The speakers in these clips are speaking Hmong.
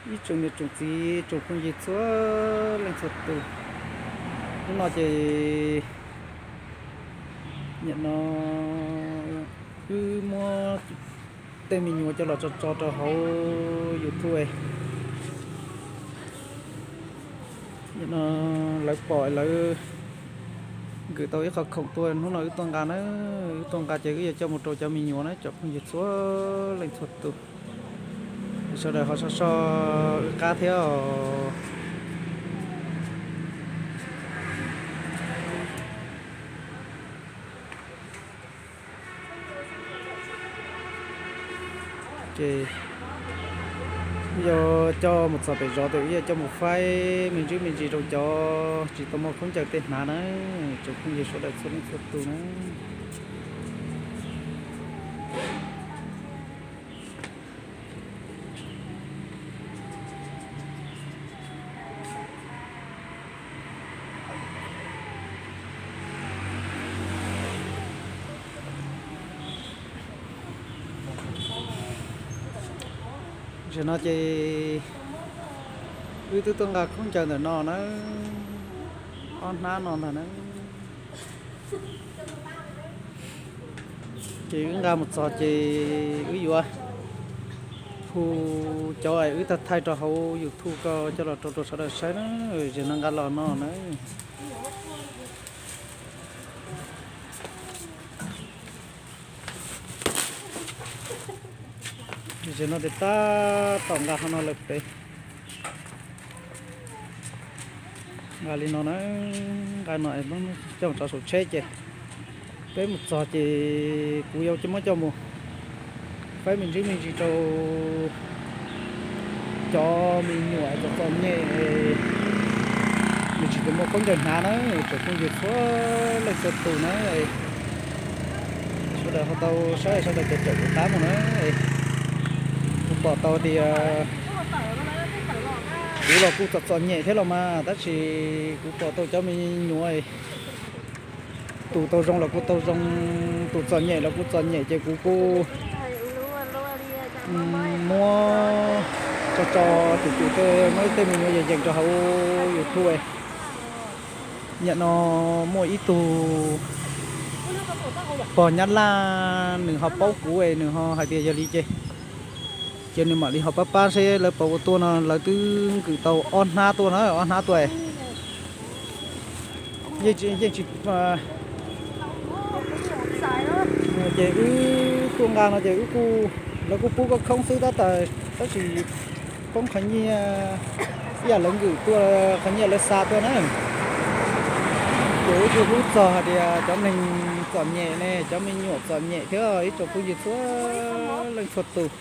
Ib tsoom niam tsoom txiv tsoom phooj ywg txhua leej txhua tus, hnub no ces nim no wb muab tej me nyuam coj los tso tso rau hauv YouTube. Nim no lawv pom lawv nkwm tau ib qho khoom tuaj, hnub no wb tuaj nqa na, wb tuaj nqa ces wb yuav coj mus rau cov me nyuam na tsoom phooj ywg txhua leej txhua tus. Sawv daws ho so so wb qab thiab os. Ces wb yuav coj mus txog pem zos ces wb yuav coj mus faib me ntsis me ntsis rau cov tsis tau muaj khaub ncaws tej hnav na, tsoom phooj ywg sawv daws txhua leej txhua tus na. Tam sim no ces wb twb tuaj nqa khaub ncaws ntawm no na, ob hnab no ntag na. Ces wb nqa mus txog ces wb yuav hu cov wb tau thaij rau hauv YouTube ko coj los rau rau sawv daws saib na, tam sim no nqa los no na. Tam sim no ces tab tom nqa qhov no lawm pem. Nqa li no na, nqa no coj mus tso saum tsheb ces peb mus txog ces kuv yuav muab coj mus faib me ntsis me ntsis rau cov me nyuam txom txom nyem, nws tsis tau muaj khaub ncaws hnav na, tsoom phooj ywg txhua leej txhua tus na. Sawv daws ho tau saib sawv daws caum kuv qab mus na. Kuv pom tau tias kuv los kuj txom txom nyem thiab los mas tab sis kuv pom tau cov me nyuam tus tau zoo los kuj tau zoo, tus txom nyem los kuj txom nyem ces kuv kuj muab tso tso tus tus tej muab tej me nyuam yees yees rau hauv YouTube. Nim no muaj ib tug pog Nyab Laj nws ho paub kuv es nws ho hais tias yog li ces, ces nws mam li ho pab pab seb lawv puas ua tuaj no, lawv twb nkwm tau ob hnab tuaj na, ob hnab tuaj. Yeej tsis, yeej tsis, ces wb tuaj nqa no ces wb kuj, lawv kuj pub koob khoob xwb tab sis poob qhov nyiaj, ib yam lawv nkwm tuaj qhov nyiaj lawv xa tuaj na. Ces wb kuj hlub txog hais tias cov neeg txom nyem ne, cov me nyuam txom nyem thiab ib tsoom phooj ywg txhua leej txhua tus.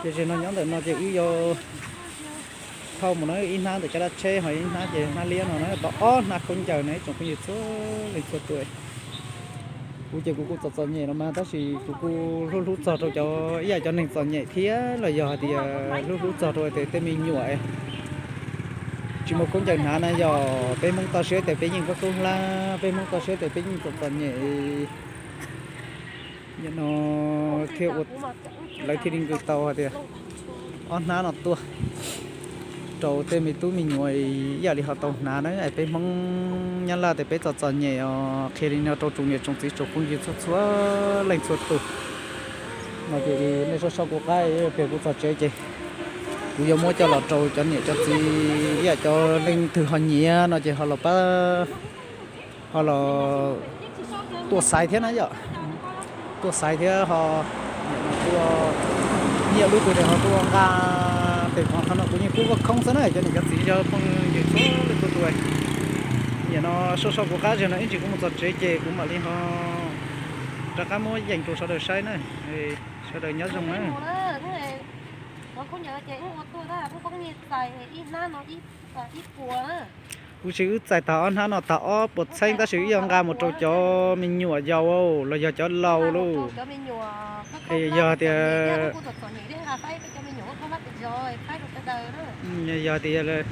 Ces zaum no nyob ntawm no ces wb yuav thauj mus na, ib hnab ntawm caj dab tsheb ho ib hnab ces hnab liab no na, tau ob hnab khaub ncaws na ib tsoom phooj ywg txhua leej txhua tus. Kuv ces kuv kuj txom txom nyem no mas tab sis kuv kuj hlub hlub txog rau cov ib yam cov neeg txom nyem thiab los yog hais tias hlub hlub txog rau tias tej me nyuam tsis muaj khaub ncaws hnav na, yog peb Hmoob toj siab tias peb yeej khaub hlab, peb Hmoob toj siab tias peb yeej txom txom nyem. Nim no thiaj ua, lawv thiaj li nkwm tau hais tias ob hnab no tuaj rau tej me tub me nyuam ib yam li ho tau hnav na. Peb Hmoob Nyab Laj tias peb txom txom nyem os, qhia li no rau tsoom niam tsoom txiv tsoom phooj ywg txhua txhua leej txhua tus. No ces nej soj soj kuv qab, pliag kuv txog tsev ces kuv yuav muab coj los rau cov niam cov txiv ib yam cov leej twg ho nyiam no ces ho los pab, ho los tuaj xaiv thiab na yom. Tuaj xaiv thiab ho, nyiam lub twg ces ho tuaj nqa. Tes qhov no kuv yeej pub koob khoob xwb na cov niam cov txiv cov phooj ywg txhua leej txhua tus. Nim no soj soj kuv qab, zaum no ib ntsis kuv mus txog tsev ces kuv mam li ho rov qab muab yees rau sawv daws saib na. Sawv daws nyob zoo na. Kuv tsis, wb txais tag ob hnab no tag ob puas txheeb tab sis wb yuav nqa mus rau cov me nyuam yaus los yog cov laus lauj. Yog tias, yog tias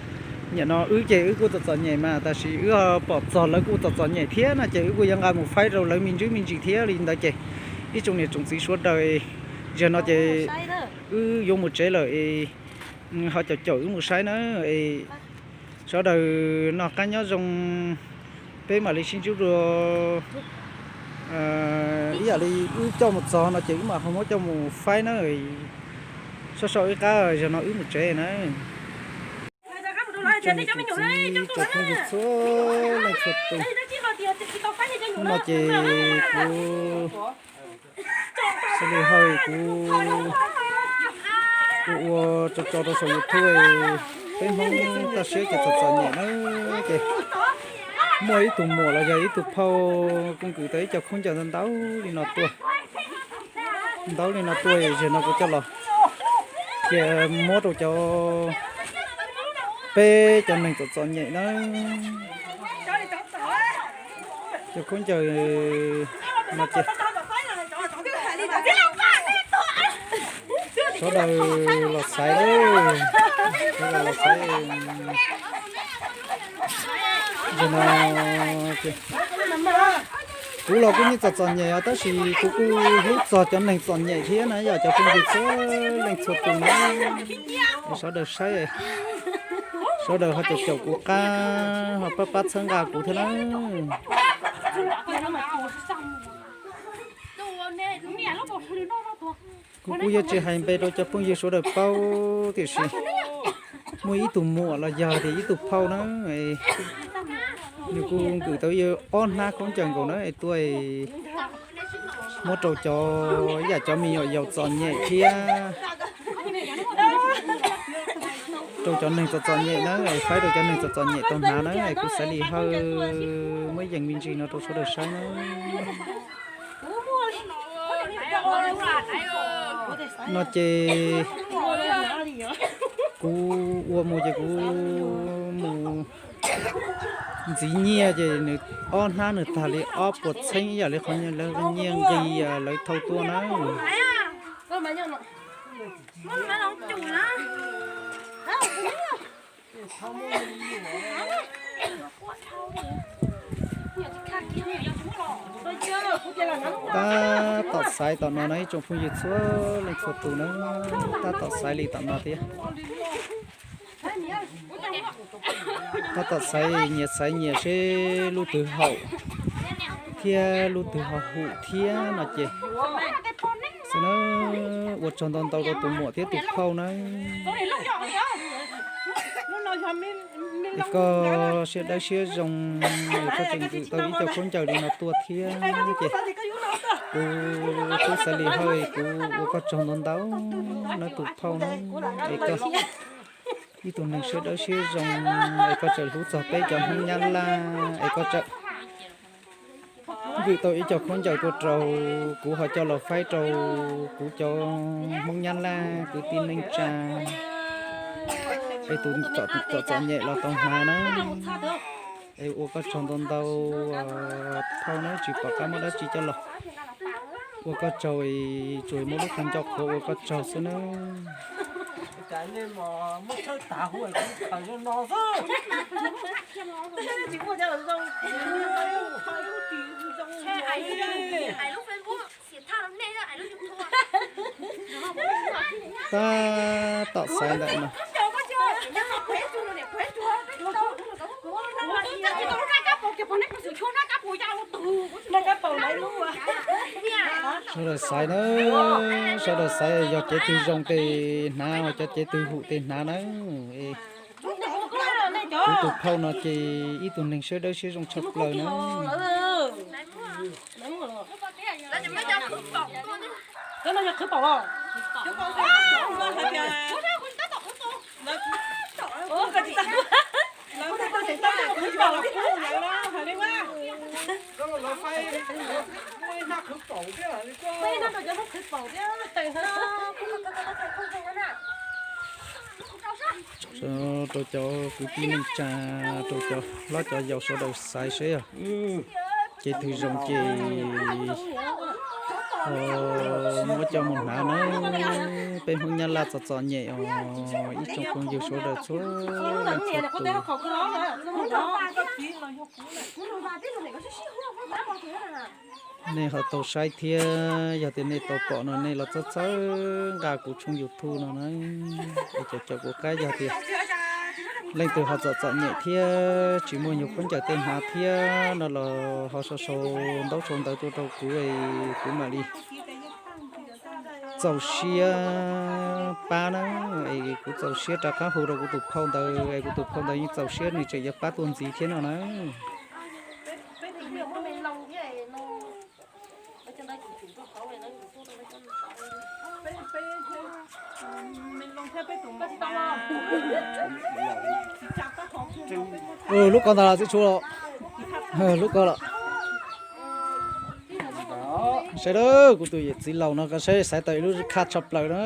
nim no wb ces wb kuj txom txom nyem mas tab sis wb ho pom txog lawv kuj txom txom nyem thiab no ces wb kuj yuav nqa mus faib rau lawv me ntsis me ntsis thiab li ntawd ces ib tsoom niam tsoom txiv sawv daws, zaum no ces wb yuav mus tsev lawm es ho caum caum wb mus saib na. Sawv daws noj qab nyob zoo, peb mam li sib ntsib dua. Ib yam li wb coj mus txog no ces wb mam ho muab coj mus faib na. Soj soj wb qab, zaum no wb mus tsev na. Tsoom niam tsoom txiv, tsoom phooj ywg txhua leej txhua tus, hnub no ces kuv Xeeb Lis Hawj kuv ua ua tso tso rau saum YouTube, peb Hmoob toj siab ces txom txom nyem na, ces muaj ib tug muam los yog ib tug phauj kuj nkwm tau ib co khaub ncaws ntau ntau li no tuaj, ntau li no tuaj, zaum no kuv coj los cia muab rau cov, peb cov neeg txom txom nyem na. Cov khaub ncaws no ces sawv daws los xaiv, sawv daws los xaiv. Zaum no ces kuv los kuj yeej txom txom nyem os, tab sis kuv kuj hlub txog cov neeg txom nyem thiab na, yog cov phooj ywg txhua leej txhua tus na. Sawv daws saib, sawv daws ho caum caum kuv qab, ho pab pab txhawb nqa kuv thiab na. Kuv kuj yuav tsis hais npe rau cov phooj ywg sawv daws paub, tiam sis muaj ib tug muam los yog tias ib tug phauj na, nws kuj nkwm tau ob hnab khaub ncaws nkaus na es tuaj muab rau cov, yam cov me nyuam yaus txom nyem thiab rau cov neeg txom txom nyem na, es faib rau cov neeg txom txom nyem tau hnav na, es kuv Xeeb Lis Hawj muab yees me ntsis no rau sawv daws saib na. No ces kuv ua mus ces kuv mus ntxiv nyiaj ces nws ob hnab nws tag li ob puas txheeb, ib yam li qhov lawv nyiaj nqis lawv thau tuaj na. Tab tom xaiv tom no na ib tsoom phooj ywg txhua leej txhua tus na, tab tom xaiv li tom no thiab. Tab tom xaiv nyias xaiv nyias seb lub twg haum thiab lub twg ho hum thiab no ces xwb na. Ua tsaug ntau ntau rau tus muam thiab tus phauj na. Es koj siab dawb siab zoo es koj tseem nkwm tau ib co khaub ncaws li no tuaj thiab ces kuv tub Xeeb Lis Hawj kuv ua koj tsaug ntau ntau na tus phauj na. Es koj ib tug neeg siab dawb siab zoo es koj tseem hlub txog peb cov Hmoob Nyab Laj es koj tseem nkwm tau ib co khaub ncaws tuaj rau kuv ho coj los faib rau kuv cov Hmoob Nyab Laj kwv tij neej tsa es tus txom txom nyem los tau hnav na. Es ua koj tsaug ntau ntau phauj na, tsis pom qab muab dab tsi coj los ua koj tsaug, tsuas muab lub qhov ncauj qhuav ua koj tsaug xwb na. Tab tom xaiv ntawm no. Sawv daws xaiv na, sawv daws xaiv yog cev twg zoo ces hnav, cov cev twg hum ces hnav na. Kuv tus phauj no ces ib tug neeg siab dawb siab zoo tshaj plaws na. Rau cov kwv tij neej tsa, rau cov hlob cov yau sawv daws xaiv seb cev twg zoo ces Muab coj mus hnav na, peb Hmoob Nyab Laj txom txom nyem os, ib tsoom phooj ywg sawv daws txhua leej txhua tus. Nej ho tau saib thiab, yog tias nej tau pom no nej los txhawb txhawb nqa kuv tshooj YouTube no na, es caum caum kuv qab, yog tias leej twg ho txom txom nyem thiab tsis muaj nyuag khaub ncaws tej hnav thiab no los ho sau sau ntaub sau ntawv tuaj rau kuv, kuv mam li txaus siab pab na, es kuv txaus siab rov qab hu rau kuv tus phauj ntawd, es kuv tus phauj ntawd yeej txaus siab nws tseem yuav pab tuaj ntxiv thiab no na. Lub ko ntawd los txiv tshuav, lub ko los. Saib lawm, kuv tus yawm txiv laus no koj saib xaiv tau ib lub khaj tshaj plaws na.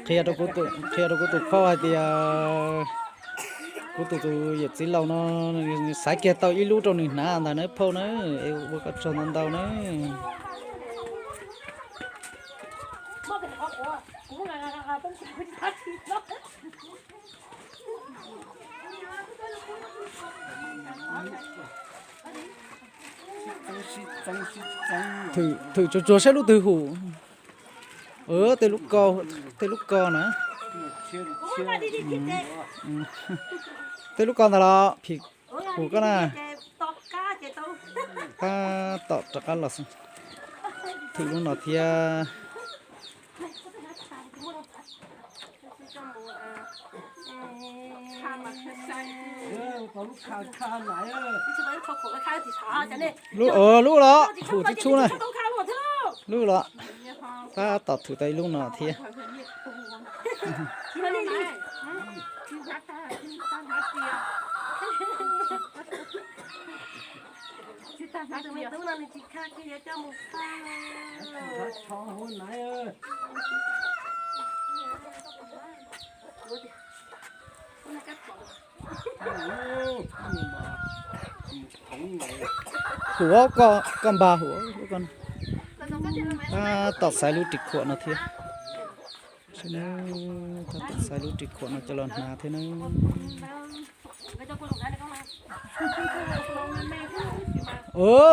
Qhia rau kuv tus phauj hais tias kuv tus tus yawm txiv laus no xaiv kiag tau ib lub rau nws hnav ntag na phauj na, es ua koj tsaug ntau ntau na. Thwm tsuag tsuag saib lub twg hum. Tej lub ko, tej lub ko na. Tej lub ko ntawd los phim hum koj na. Tab tom rov qab los thwm lub no thiab. Lub, lub los hum tib tshub na. Lub los tab tom thwm tau ib lub no thiab. Hum, koj npag hum. Tab tom xaiv lub ris khuam no thiab. Tab tom xaiv lub ris khuam no coj los hnav thiab na.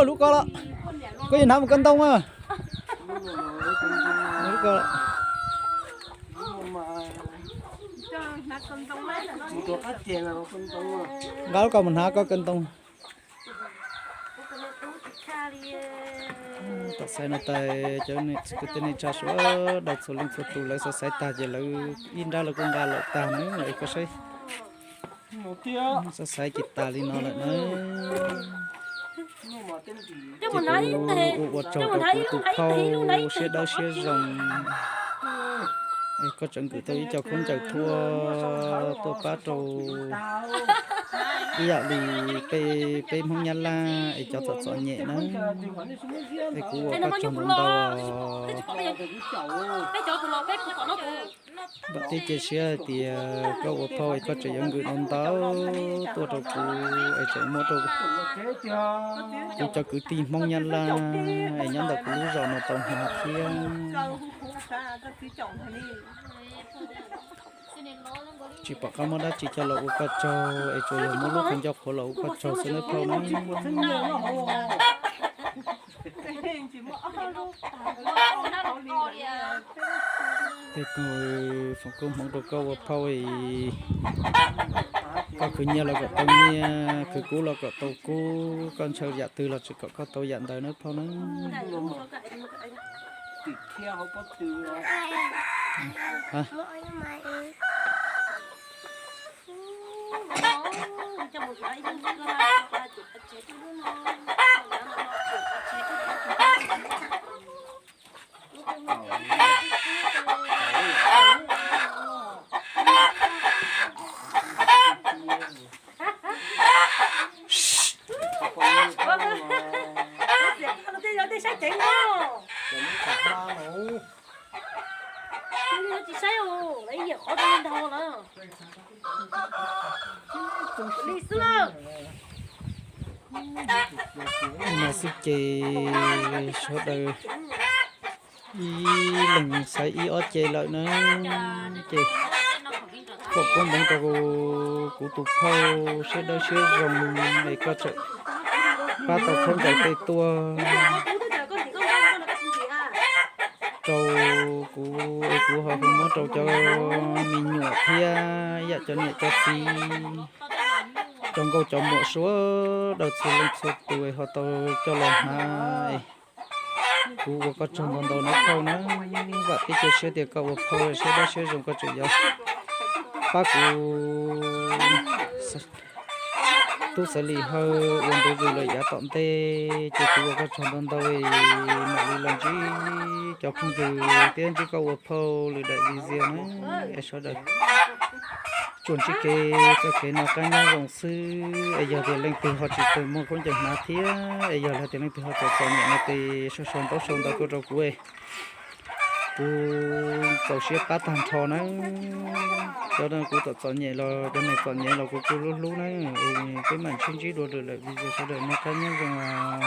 Lub ko los, koj yuav hnav mus ko ntoo a. Nqa lub ko mus hnav koj ko ntoo. Tom xaiv no tas cov kwv tij neej tsa sawv daws txhua leej txhua tus lawv xav xaiv tag ces lawv ib nrab lawv kuj nqa lawm tag na, es koj saib. Xav xaiv ces tas li no lawm na. Ces kuv ua ua tsaug rau kuv tus phauj siab dawb siab zoo, es koj tseem kwm tau ib co khaub ncaws thuaj tuaj pab rau ib yam li peb, peb Hmoob Nyab Laj es cov txom txom nyem na. Es kuv ua koj tsaug ntau ntau. Vam thiab cia siab hais tias koj ua phauj es koj tseem yuav kwm ntau ntau tuaj rau kuv es tseem muab rau kuv cov kwv tij Hmoob Nyab Laj es nyob ntawm kuv lub zos no tau hnav thiab. Tsis pom qab muab dab tsi coj los ua koj tsaug es tsuas yog muab lub qhov ncauj qhuav los ua koj tsaug xwb nawb phauj na. Tej koj foom koob hmoov rau koj ua phauj es koj khwv nyiaj los kom tau nyiaj, khwv kub los kom tau kub, koj ntshaw yam twg los tsis kom koj tau yam ntawd nawb phauj na. Tsis saib, lawv ib yam qhov ntag lawm. No xwb ces sawv daws ib leeg xaiv ib ob ce lawm na, ces foom koob hmoov rau kuv tus phauj siab dawb siab zoo es koj tseem pab tau khaub ncaws tej tuaj rau kuv es kuv ho hu muab rau cov me nyuam thiab ib yam cov niam cov txiv, cov nkauj cov muam sawv daws txhua leej txhua tus es ho tau coj los hnav es kuv ua koj tsaug ntau ntau nawb phauj na. Vam thiab cia siab tias koj ua phauj siab dawb siab zoo koj tseem yuav pab kuv tub Xaiv Lis Hawj ua ntu zus lawm yav tom ntej ces kuv ua koj tsaug ntau ntau es mam li los ntsib cov phooj ywg thiab ntsib koj ua phauj lwm daim video na. Es sawv daws tsuas ntsib kev txoj kev noj qab nyob zoo xwb es yog tias leej twg ho tsis tau muaj khaub ncaws hnav thiab es yog tias leej twg ho txom txom nyem no ces sau sau ntaub sau ntawv tuaj rau kuv es kuv txaus siab pab tag nrho na. Cov kuv txom txom nyem los cov neeg txom nyem los kuv kuj hlub hlub na. Peb mam sib ntsib dua lwm lawm video, sawv daws noj qab nyob zoo os.